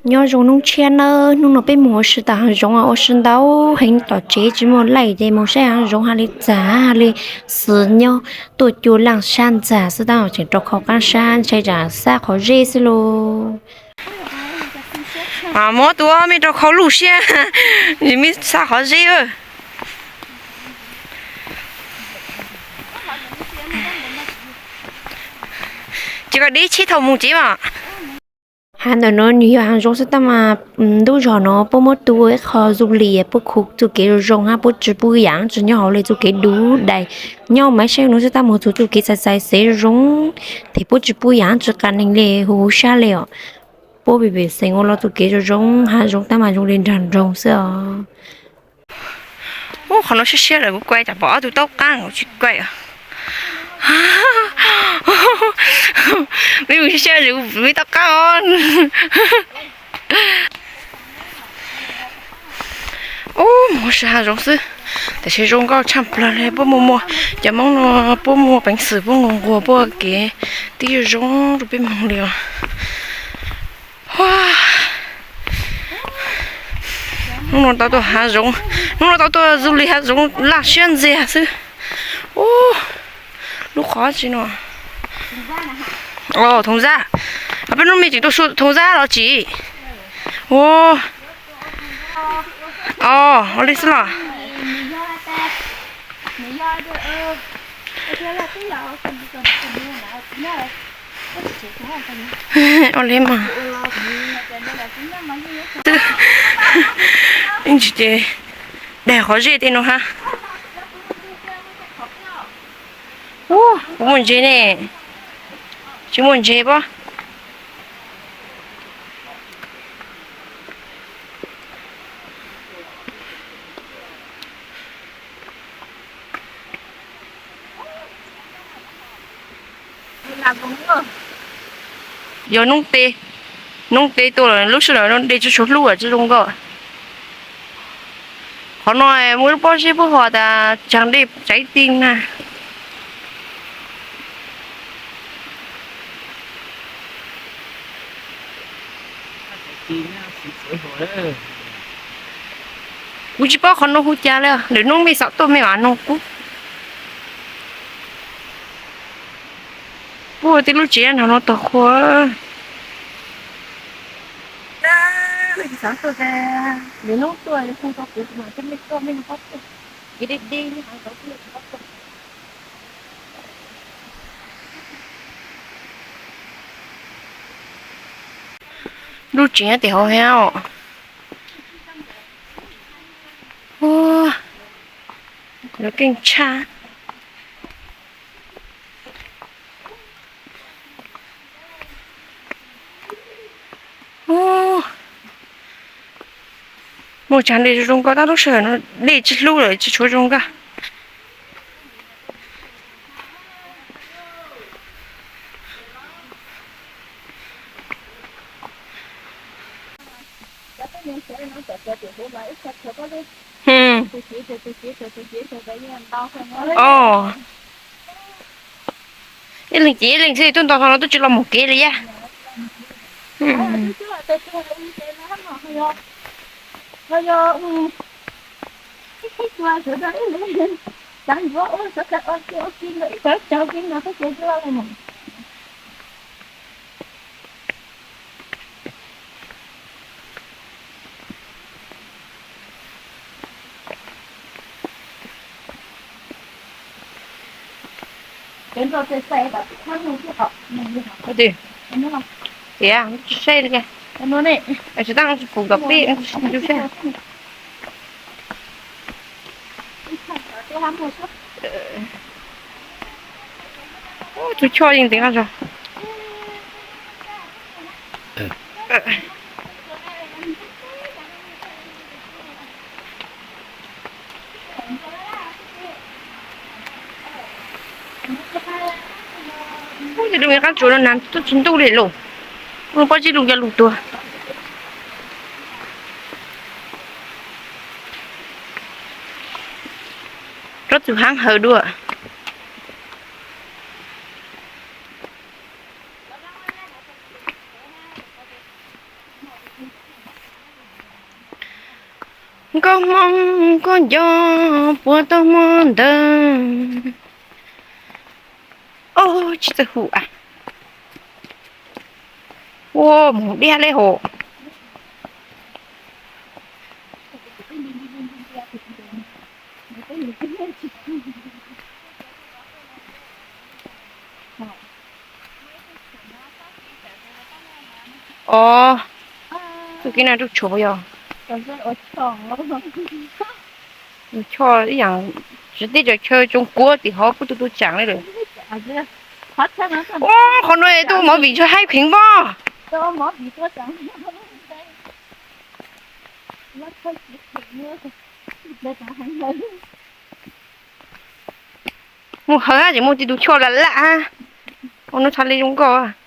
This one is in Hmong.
Nyob zoo hnub tshiab nawb, hnub no peb mus ua si tom hav zoov, ua si ntau heev, tom tsev tsis muaj laij ces mus saib hav zoov hais li txav hais li xwm nyob, tuaj cua laaj sab ntxag xwb tab tseem rau khau qaab sab, ntshai tsam xab qhov zeb xwb lauj. Muab tus mej rau khau luj siab, mej xab qhov zeb. Ces koj dib tsheb thaum mus tsev mas. Hav ntawm no nws yog hav zoov xwb tab mas, ntub zog no puab muab tu ib qho du lịch, puab khu txuj kev zoo zoo hab puab tsi pub yaam tsi nyob hauv li, txuj kev duv dais, nyob mas saib no xwb tab mas txug txuj kev txais txais xev zoo zoo, tes puab tsi pub yaam tsi qas neeg li, huv huv sab li os. Puab pem pem xeem ua los txuj kev zoo zoo, hav zoov tab mas zoo li nraag nroog xwb os. Ub, qhov no siab siab lawm, kuv kuaj tsam pom ob tug taub qaab kuv tsis kuaj. Mej mus siab siab lawm, mej taub qaab os. Ub, mus ua si hav zoov xwb, tab sis zoo nkauj tshaj plawg li, puab muaj muaj, cov Moob no puab muaj peev xwm puab nquag nquag puab kev tib zoo zoo rau peb moog li os. Hnub no tau tuaj hav zoov, hnub no tau tuaj du lịch hav zoov laj siab ntxiag xwb. Ub, lub qhov tsi no. Thoov zab. Peb hnub me tseem tuaj xu thoov zab los tsi. Ua, ua li xwb los. Ua li mas. Ib ntsis ces daig qhov zeb tej no hab. Ub, puas muaj ntses ne? Tsis muaj ntses pob. Yog noob teb, noob teb tuaj lawm lub sij hawm no dej tsis tshua hlub tsis zoo nkauj. Qhov no muaj lub pob zeb puab hu tas tsaag dej tsaiv ti na. Kuv tsis paub qhov no hu cas li, lwm hnub mej xav tuaj mej mam noog kuv. Puag tib lub tsev nrog no tog qhua. Lub tsev nyob tim hauv hab os. Lawv keej tshaj. Muaj tsaag dej zoo nkauj tab lub sij hawm no dej tsis hlub lawm tsis tshua zoo nkauj. Ib leeg ces ib leeg xwb, tuaj nto no tuaj tsis los mus kev li yag. Tias tsis saib li, tsis tas tsis pum tom pib ntsu saib. Tus choj yeej ntev qab zog. Ub, yog lub me qab tsuas no na tuaj tsis ntuj li lauj. Ub, pob zeb lug yog lug tuag. Rov txug haab hawm dua. Nkauj Hmoob koj nco puas tau hmo ntawd. Ub, tsis txawj hu a. Ua mus diaj le hos. Os, tus kib no rub tshuaj puas yog? Choj ib yam tsis teb, cov chaw tsoo kuav tim hov kuj tu tu tsaam li lawm. Ua qhov no tuaj mov vim tshuaj haib kheev pob. Mus hawv ces muaj tib tug choj laj laj. Ua no txhaj li zoo nkauj.